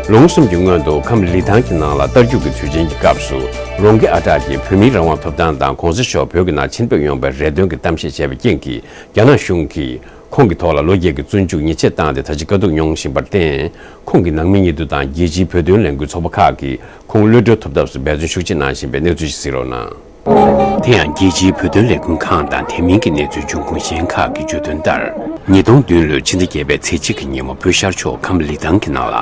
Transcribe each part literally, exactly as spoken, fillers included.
ལོ་ངོ་གསུམ་གྱི་སྔོན་དུ་ཁམས་ལི་ཐང་གི་ནང་ལ་རྟ་རྒྱུག་གི་དུས་ཆེན་གྱི་སྐབས་སུ་རོང་གི་ཨ་གྲགས་ཀྱིས་བོད་མིའི་རང་དབང་ཐོབ་ཐང་དང་གོང་ས་མཆོག་བོད་ཀྱི་ནང་ཕྱིར་ཕེབས་ཡོང་བའི་རེ་འདུན་གྱི་གཏམ་བཤད་བྱས་པའི་རྐྱེན་གྱིས། རྒྱ་ནག་གཞུང་གིས་ཁོང་གི་ཐོག་ལ་ལོ་བརྒྱད་ཀྱི་བཙོན་འཇུག་ཉེས་ཆད་བཏང་སྟེ་ད་ཆ་དཀའ་སྡུག་མྱོང་བཞིན་པར་བརྟེན། ཁོང་གི་ནང་མི་ཉེ་དུ་དང་རྒྱལ་སྤྱིའི་བོད་དོན་ལས་འགུལ་ཚོགས་པ་ཁག་གིས་ཁོང་གློད་གྲོལ་ཐོབ་ཐབས་སུ་འབད་བརྩོན་ཤུགས་ཆེ་གནང་བཞིན་པའི་གནས་ཚུལ་ཞིག་གསན་རོགས་གནང་། དེ་ཡང་རྒྱལ་སྤྱིའི་བོད་དོན་ལས་འགུལ་ཁང་དང་དེ་མིན་གྱི་གནས་ཚུལ་འབྱུང་ཁུངས་གཞན་ཁག་གིས་བརྗོད་དོན་ལྟར། ཉིས་སྟོང་བདུན་ལོའི་ཕྱི་ཟླ་བརྒྱད་པའི་ཚེས་གཅིག་གི་ཉིན་མོ་བོད་ཤར་ཕྱོགས་ཁམས་ལི་ཐང་གི་ནང་ལ་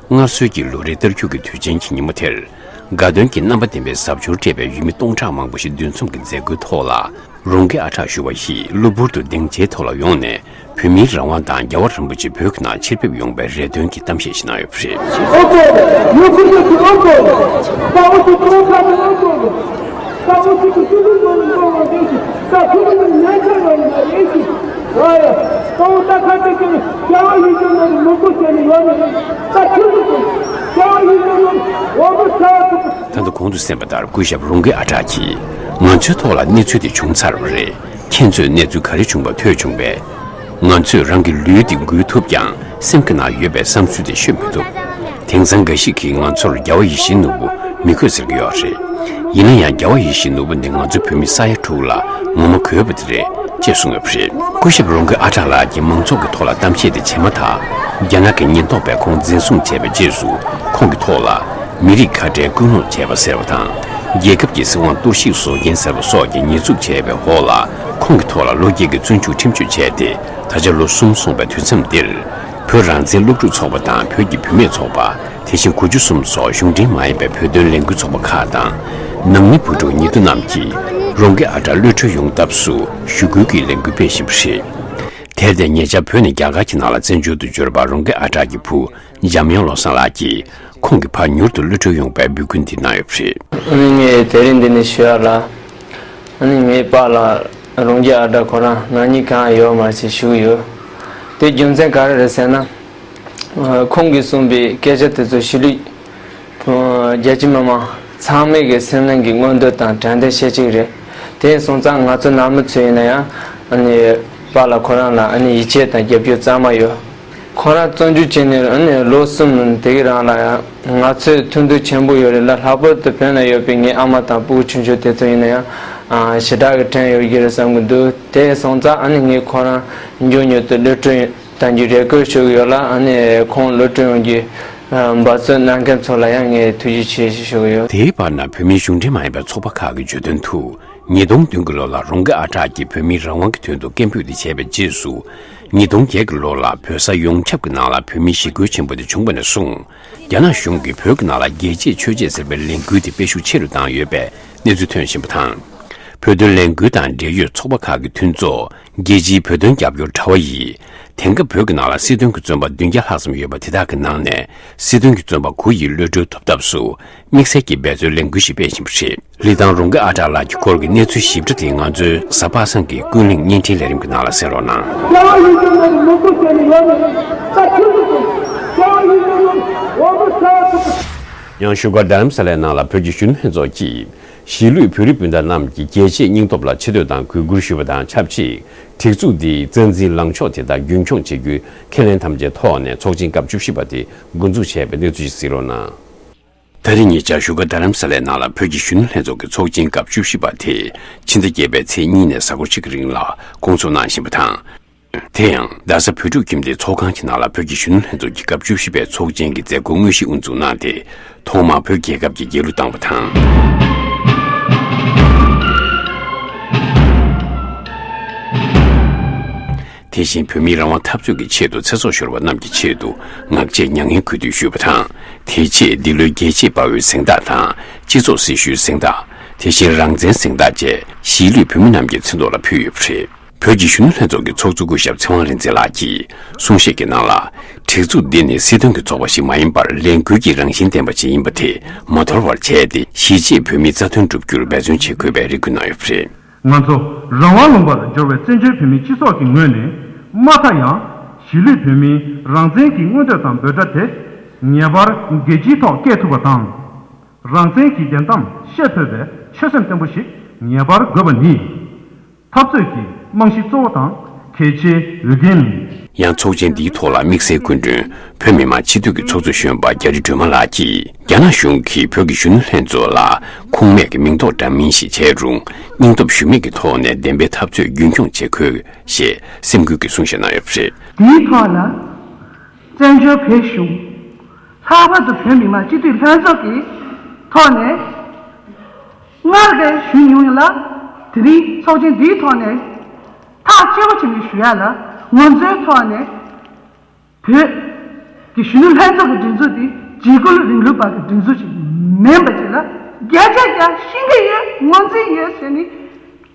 སྔར་སྲོལ་གྱི་ལོ་རེའི་རྟ་རྒྱུག་གི་དུས་ཆེན་གྱི་ཉིན་མོ་དེར། དགའ་སྟོན་གྱི་རྣམ་པ་ལྡན་པའི་གཟབ་མཆོར་སྤྲས་པའི་ཡུལ་མི་སྟོང་ཕྲག་མང་པོ་ཞིག་འདུ་འཛོམས་ཀྱི་མཛད་སྒོའི་ཐོག་ལ། རོང་གི་ཨ་གྲགས་ཞུ་བ་ཡིས་གློ་བུར་དུ་སྡིངས་ཆའི་ཐོག་ལ་ཡོང་ནས། བོད་མིའི་རང་དབང་དང་རྒྱལ་བ་རིན་པོ་ཆེ་བོད་ཀྱི་ནང་ཕྱིར་ཕེབས་ཡོང་བའི་རེ་འདུན་གྱི་གཏམ་བཤད་ཞིག་གནང་ཡོད་པ་རེད། ད་ལྟ་གོང་དུ་གསན་པ་ལྟར་སྐུ་ཞབས་རོང་གི་ཨ་གྲགས་ཀྱིས་ང་ཚོའི་ཐོག་ལ་གནས་ཚུལ་དེ་བྱུང་ཚར་བ་རེད། ཁྱེད་ཚོས་གནས་ཚུལ་ག་རེ་བྱུང་བ་ཐོས་བྱུང་བས། ང་ཚོས་རང་གི་ལུས་འདི་འགུལ་ཐུབ་ཀྱང་སེམས་ཀྱི་ནང་ཡོད་པའི་བསམ་ཚུལ་དེ་ཤོད་མི་ཐུབ། དེང་སང་འགའ་ཞིག་གིས་ང་ཚོར་རྒྱལ་བ་ཡིད་བཞིན་ནོར་བུ་མི་དགོས་ཟེར་གྱི་ཡོད་རེད། ཡིན་ན་ཡང་རྒྱལ་བ་ཡིད་བཞིན་ནོར་བུ་ནི་ང་ཚོ་བོད་མི་ས་ཡ་དྲུག་ལ་ངོ་མ་དགོས་པ་དེ་རེད་ཅེས་གསུངས་ཡོད་པ་རེད། སྐུ་ཞབས་རོང་གི་ཨ་གྲགས་ལགས་ཀྱིས་མང་ཚོགས་ཀྱི་ཐོག་ལ་གཏམ་བཤད་དེ་བྱས་མ་ཐག་རྒྱ་ནག་གི་ཉེན་རྟོག་པས་ཁོང་འཛིན་བཟུང་བྱས་པའི་རྗེས་སུ་ཁོང་གི་ཐོག་ལ། མི་རིགས་ཁ་བྲལ་སྐུལ་སློང་བྱས་པ་ཟེར་བ་དང་། རྒྱལ་ཁབ་ཀྱི་སྲིད་དབང་གཏོར་བཤིག་བཟོ་མཁན་ཟེར་བ་སོགས་ཀྱི་ཉེས་འཛུགས་བྱས་པའི་འོག་ལ་ཁོང་གི་ཐོག་ལ་ལོ་བརྒྱད་ཀྱི་བཙོན་འཇུག་ཁྲིམས་གཅོད་བྱས་ཏེ། ད་ཆ་ལོ་གསུམ་སོང་བའི་དུས་མཚམས་འདིར། བོད་རང་བཙན་སློབ་ཕྲུག་ཚོགས་པ་དང་བོད་ཀྱི་བུད་མེད་ཚོགས་པ། དེ་བཞིན་གོ་འཇོ་གསུམ་སོགས་གཞུང་འབྲེལ་མ་ཡིན་པའི་བོད་དོན་ལས་འགུལ་ཚོགས་པ་ཁག་དང་། ནང་མི་བུ་ཕྲུག་ཉེ་དུ་རྣམས་ཀྱིས་རོང་གི་ཨ་གྲགས་གློད་གྲོལ་ཡོང་ཐབས་སུ་ཞུ་སྐུལ་གྱི་ལས་འགུལ་སྤེལ་བཞིན་པ་རེད། དེར་བརྟེན་ཉེ་ཆར་བོད་ནས་རྒྱ་གར་གྱི་ནང་ལ་བཙན་བྱོལ་དུ་འབྱོར་བ་རོང་གི་ཨ་གྲགས་ཀྱི་བུ། འཇམ་དབྱངས་བློ་བཟང་ལགས་ཀྱིས་ཁོང་གི་ཕར་མྱུར་དུ་གློད་གྲོལ་ཡོང་བའི་འབོད་སྐུལ་འདི་གནང་ཡོད་པ་རེད། ཨ་ནི་ངས་དེ་རིང་འདི་ནས་ཞུ་ཡག་ལ། ཨ་ནི་ངའི་པཱ་ལགས་རོང་རྒྱ་ཨ་གྲགས་ཁོ་རང་ནག་ཉེས་གང་ཡང་ཡོད་མ་རེད་ཞུ་གི་ཡོད། དེ་རྒྱུ་མཚན་ག་རེ་རེད་ཟེར་ན། ཁོང་གིས་གསུངས་པའི་སྐད་ཆ་དེ་ཚོ་གཞིས་ལུས་རྒྱ་ཆེ་མི་མང་ཚང་མས་ཀྱི་སེམས་ནང་གི་མངོན་འདོད་དང་དྲན་རྟེན་བཤད་ཅིག་རེད། དེ་སོང་ཙང་ང་ཚོ་ནང་མི་ཚོ་ཡིན་ན་ཡང་ཨ་ནི་པཱ་ལགས་ཁོ་རང་ལ་ཨ་ནི་ཡིད་ཆེས་དང་རྒྱབ་སྐྱོར་གཙང་མ་ཡོད། ཁོ་རང་བཙོན་འཇུག་བྱས་ནས་ཨ་ནི་ལོ་གསུམ་དེ་གི་རིང་ལ་ཡང་ང་ཚོས་ཐུགས་འདུན་ཆེན་པོ་ཡོད་རེད་ལ། ལྷག་པར་དུ་བོད་ན་ཡོད་པའི་ངའི་ཨ་མ་དང་སྤུ་གུ་ཆུང་ཆུང་དེ་ཚོ་ཡིན་ན་ཡང་ཞེ་དྲག་གི་དྲན་ཡོད་ཀྱི་རེད་བསམ་གི་འདུག་དེ་སོང་ཙང་ཨ་ནི་ངས་ཁོ་རང་མགྱོགས་མྱུར་དུ་གློད་གྲོལ་གཏང་རྒྱུའི་རེ་སྐུལ་ཞུ་གི་ཡོད་ལ། ཨ་ནི་ཁོང་གློད་གྲོལ་ཡོང་རྒྱུའི་འབད་བརྩོན་གནང་མཁན་ཚོ་ལ་ཡང་ངས་ཐུགས་རྗེ་ཆེ་ཞུ་གི་ཡོད། དེའི་བར་ན་བོད་མིའི་གཞུང་འབྲེལ་མ་ཡིན་པའི་ཚོགས་པ་ཁག་གིས་བརྗོད་དོན་དུ། ཉིས་སྟོང་བདུན་གྱི་ལོ་ལ་རོང་གི་ཨ་གྲགས་ཀྱིས་བོད་མིའི་རང་དབང་གི་དོན་དུ་སྐད་འབོད་དེ་བྱས་པའི་རྗེས་སུ། ཉིས་སྟོང་བརྒྱད་ཀྱི་ལོ་ལ་བོད་ས་ཡོངས་ཁྱབ་ཀྱི་ནང་ལ་བོད་མིའི་ཞི་རྒོལ་ཆེན་པོ་དེ་བྱུང་བ་ནས་བཟུང་། རྒྱ་ནག་གཞུང་གིས་བོད་ཀྱི་ནང་ལ་རྒྱལ་གཅེས་ཆོས་གཅེས་ཟེར་བའི་ལས་འགུལ་དེ་སྤེལ་ཤུགས་ཆེ་རུ་བཏང་ཡོད་པའི་གནས་ཚུལ་ཐོན་བཞིན་པ་དང་། བོད་དོན་ལས་འགུལ་དང་འབྲེལ་ཡོད་ཚོགས་པ་ཁག་གི་མཐུན་ཚོགས་རྒྱལ་སྤྱིའི་བོད་དོན་རྒྱབ་སྐྱོར་དྲ་བ་ཡིས། དེང་སྐབས་བོད་ཀྱི་ནང་ལ་སྲིད་དོན་གྱི་བཙོན་པ་བདུན་བརྒྱ་ལྷག་ཙམ་ཡོད་པ་དེ་དག་གི་ནང་ནས་སྲིད་དོན་གྱི་བཙོན་པ་དགུ་ཡི་གློད་གྲོལ་ཐོབ་ཐབས་སུ། དམིགས་བསལ་གྱི་འབད་བརྩོན་ལས་འགུལ་ཞིག་སྤེལ་བཞིན་པ་རེད། ལི་ཐང་རོང་གི་ཨ་གྲགས་ལགས་ཀྱི་སྐོར་གྱི་གནས་ཚུལ་ཞིབ་ཕྲ་དེ་ང་ཚོའི་གཟའ་པ་སངས་ཀྱི་ཀུན་གླེང་བརྙན་འཕྲིན་ལས་རིམ་གྱི་ནང་ལ་གསན་རོགས་གནང་། ཡང་བཞུགས་སྒར་རྡ་རམ་ས་ལའི་ནང་ལ་བོད་ཀྱི་གཞོན་ནུ་ལྷན་ཚོགས་ཀྱིས། གཞིས་ལུས་བོད་རིགས་སྤུན་ཟླ་རྣམས་ཀྱི་རྒྱལ་གཅེས་སྙིང་སྟོབས་ལ་ཆེ་བསྟོད་དང་གུས་བཀུར་ཞུ་བ་དང་ཆབས་ཅིག་སྒྲིག་འཛུགས་འདིའི་རྩ་འཛིན་ལངས་ཕྱོགས་དེ་དག་རྒྱུན་འཁྱོངས་བྱེད་རྒྱུའི་ཁས་ལེན་དམ་བཅའི་ཐོག་ནས་ཚོགས་ཆེན་སྐབས་བཅུ་བཞི་པ་དེ་འགོ་འཛུགས་བྱས་པའི་གནས་ཚུལ་ཞིག་གཟིགས་རོགས་གནང་། ད་རེས་ཉེ་ཆར་བཞུགས་སྒར་རྡ་རམ་ས་ལའི་ནང་ལ་བོད་ཀྱི་གཞོན་ནུ་ལྷན་ཚོགས་ཀྱི་ཚོགས་ཆེན་སྐབས་བཅུ་བཞི་པ་དེ་ཕྱི་ཟླ་བརྒྱད་པའི་ཚེས་གཉིས་ནས་གཟའ་འཁོར་གཅིག་གི་རིང་ལ་སྐོང་ཚོགས་གནང་བཞིན་པ་དང་། དེ་ཡང་རྡ་ས་བོད་ཕྲུག་ཁྱིམ་སྡེའི་ཚོགས་ཁང་གི་ནང་ལ་བོད་ཀྱི་གཞོན་ནུ་ལྷན་ཚོགས་ཀྱི་སྐབས་བཅུ་བཞི་པའི་ཚོགས་ཆེན་གྱི་མཛད་སྒོ་དངོས་གཞི་དབུ་འཛུགས་གནང་སྟེ། ཐོག་མར་བོད་རྒྱལ་ཁབ་ཀྱི་རྒྱལ་གླུ་བཏང་བ་དང་། དེ་བཞིན་བོད་མིའི་རང་དབང་འཐབ་རྩོད་ཀྱི་ཆེད་དུ་ཚེ་སྲོག་ཤོར་བ་རྣམས་ཀྱི་ཆེད་དུ་ངག་བཅད་མྱ་ངན་གུས་འདུད་ཞུས་པ་དང་། དེ་རྗེས་འདི་ལོའི་རྒྱལ་གཅེས་དཔའ་བོའི་གཟེངས་རྟགས་དང་། སྤྱི་ཚོགས་སྲི་ཞུའི་གཟེངས་རྟགས། དེ་བཞིན་རང་བཙན་གཟེངས་རྟགས་བཅས་གཞིས་ལུས་བོད་མི་རྣམས་ཀྱི་མཚན་ཐོག་ལ་ཕུལ་ཡོད་པ་རེད། བོད་ཀྱི་གཞོན་ནུ་ལྷན་ཚོགས་ཀྱི་ཚོགས་གཙོ་སྐུ་ཞབས་ཚེ་དབང་རིག་འཛིན་ལགས་ཀྱིས་གསུང་བཤད་ཀྱི་ནང་ལ། སྒྲིག་འཛུགས་འདི་ནི་སྲིད་དོན་གྱི་ཚོགས་པ་ཞིག་མ་ཡིན་པར་ལས་འགུལ་གྱི་རང་བཞིན་ལྡན་པ་ཞིག་ཡིན་པ་དེ་མ་དོར་བར་བྱས་ཏེ། གཞིས་བྱེས་བོད་མིའི་རྩ་དོན་བསྒྲུབ་རྒྱུར་འབད་བརྩོན་བྱེད་དགོས་པའི་རེ་སྐུལ་གནང་ཡོད་པ་རེད། ང་ཚོ་རང་དབང་ལུང་པར་འབྱོར་བའི་བཙན་བྱོལ་བོད་མིའི་སྤྱི་ཚོགས་ཀྱི་ངོས་ནས་མ་མཐའ་ཡང་གཞིས་ལུས་བོད་མིའི་རང་བཙན་གྱི་མངོན་འདོད་དང་འབོད་སྒྲ་དེ་ངེས་པར་རྒྱལ་སྤྱིའི་ཐོག་སྐད་ཐུབ་པ་དང་། རང་བཙན་གྱི་བདེན་གཏམ་བཤད་ཕོད་པའི་ཆོད་སེམས་བརྟན་པོ་ཞིག་ངེས་པར་དགོས་པ་ནི། འཐབ་རྩོད་ཀྱི་རྨང་གཞི་གཙོ་བོ་དང་ གལ་ཆེའི་འོས་འགན། ཡང་ཚོགས་ཆེན་འདིའི་ཐོག་ལ་དམིགས་བསལ་སྐུ་མགྲོན་བོད་མི་མང་སྤྱི་འཐུས་ཀྱི་ཚོགས་གཙོ་གཞོན་པ་རྒྱ་རི་སྒྲོལ་མ་ལགས་ཀྱིས། རྒྱ་ནག་གཞུང་གིས་བོད་ཀྱི་གཞོན་ནུ་ལྷན་ཚོགས་ལ་ཁུངས་མེད་ཀྱི་མིང་འདོགས་འདྲ་མིན་ཞིག་བྱས་རུང་། སྙིང་སྟོབས་ཞུམ་མེད་ཀྱི་ཐོག་ནས་བདེན་པའི་འཐབ་རྩོད་རྒྱུན་འཁྱོངས་བྱེད་དགོས་ཞེས་སེམས་འགུལ་གྱི་གསུང་བཤད་གནང་ཡོད་པ་རེད། དེའི་ཐོག་ལ་བཙན་བྱོལ་བོད་གཞུང་ལྷག་པར་དུ་བོད་མི་མང་སྤྱི་འཐུས་ལྷན་ཚོགས་ཀྱི་ཐོག་ནས་སྔར་བས་ཞུས་མྱོང་ཡིན་ལ། དེ་རིང་ཚོགས་ཆེན་འདིའི་ཐོག་ནས་ཐག་ཆོད་པོ་བྱས་ནས་ཞུ་ཡ་ལ། ང་ཚོའི་ཐོག་ནས་བོད་ཀྱི་གཞོན་ནུ་ལྷན་ཚོགས་ཀྱི་སྒྲིག་འཛུགས་འདི་བརྗེ་སྐུལ་རིང་ལུགས་པ་གི་སྒྲིག་འཛུགས་ཤིག་མིན་པ་ཅིག་ལ་བརྒྱ་ཆ་བརྒྱ་ཤེས་ཀྱི་ཡོད། ངོས་འཛིན་ཡོད་ཟེར་ནས་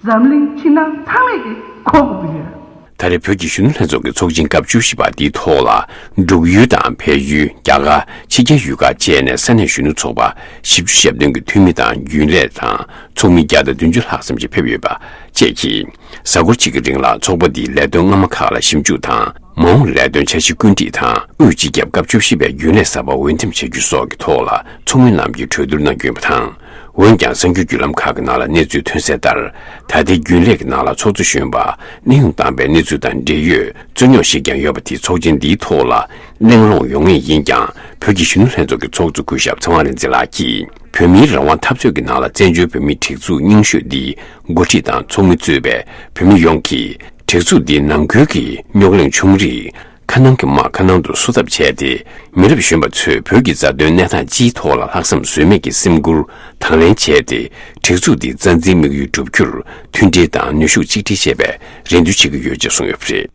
འཛམ་གླིང་ཕྱི་ནང་ཚང་མས་ཀྱིས་གོ་དགོས་ཀྱི་ཡོད། ད་རེས་བོད་ཀྱི་གཞོན་ནུ་ལྷན་ཚོགས་ཀྱི་ཚོགས་ཆེན་སྐབས་བཅུ་བཞི་པ་འདིའི་ཐོག་ལ། འབྲུག་ཡུལ་དང་བལ་ཡུལ། རྒྱ་གར། ཕྱི་རྒྱལ་ཡུལ་ཁག་བཅས་ནས་ས་གནས་གཞོན་ནུ་ཚོགས་པ་བཞི་བཅུ་ཞེ་བདུན་གྱི་འཐུས་མི་དང་རྒྱུན་ལས་དང་ཚོགས་མི་བརྒྱ་དང་བདུན་ཅུ་ལྷག་ཙམ་ཞིག་ཕེབས་ཡོད་པ་བཅས་ཀྱིས། གཟའ་འཁོར་གཅིག་གི་རིང་ལ་ཚོགས་པ་འདིའི་ལས་དོན་སྔ་མ་ཁག་ལ་ཞིབ་འཇུག་དང་། མ་འོངས་ལས་དོན་འཆར་གཞི་བཀོད་སྒྲིག་དང་། དབུས་སྤྱི་ཁྱབ་སྐབས་བཅུ་བཞི་པའི་རྒྱུན་ལས་གསར་པ་འོས་འདེམས་བྱ་རྒྱུ་སོགས་ཀྱི་ཐོག་ལ་ཚོགས་མི་རྣམས་ཀྱིས་གྲོས་བསྡུར་གནང་རྒྱུ་ཡིན་པ་དང་། འོན་ཀྱང་། གསར་འགྱུར་བརྒྱུད་ལམ་ཁག་གི་ནང་ལ་གནས་ཚུལ་ཐོན་གསལ་ལྟར། ད་ལྟའི་རྒྱུན་ལས་ཀྱི་ནང་ལ་ཚོགས་གཙོ་གཞོན་པ་གནས་དབྱུང་བཏང་པའི་གནས་ཚུལ་དང་འབྲེལ་ཡོད་རྩོད་རྙོག་ཞིག་ཀྱང་ཡོད་པ་དེ་ཚོགས་ཆེན་འདིའི་ཐོག་ལ་གླེང་སློང་ཡོང་ངེས་ཡིན་ཀྱང་། བོད་ཀྱི་གཞོན་ནུ་ལྷན་ཚོགས་ཀྱི་ཚོགས་གཙོ་སྐུ་ཞབས་ཚེ་དབང་རིག་འཛིན་ལགས་ཀྱིས། བོད་མིའི་རང་དབང་འཐབ་རྩོད་ཀྱི་ནང་ལ་བཙན་བྱོལ་བོད་མིའི་སྒྲིག་འཛུགས་རྙིང་ཤོས་འདིའི་འགོ་ཁྲིད་དང་ཚོགས་མི་གཙོས་པའི་བོད་མི་ཡོངས་ཀྱིས། སྒྲིག་འཛུགས་འདིའི་ནང་ཁུལ་གྱི་རྙོག་གླེང་བྱུང་རིགས། ཁ་ནང་གི་དམག་ཁ་ནང་དུ་བསུ་ཐབས་བྱས་ཏེ། མི་རབས་གཞོན་པ་ཚོས་བོད་ཀྱི་རྩ་དོན་གནས་སྟངས་སྤྱིའི་ཐོག་ལ་ལྷག་བསམ་ཟོལ་མེད་ཀྱི་སེམས་ཁུར་དང་ལེན་བྱས་ཏེ། སྒྲིག་འཛུགས་འདིའི་རྩ་འཛིན་དམིགས་ཡུལ་བསྒྲུབ་རྒྱུར་མཐུན་སྒྲིལ་དང་ནུས་ཤུགས་གཅིག་སྒྲིལ་བྱེད་པའི་རེ་འདུན་བྱེད་ཀྱི་ཡོད་ཅེས་གསུངས་ཡོད་པ་རེད།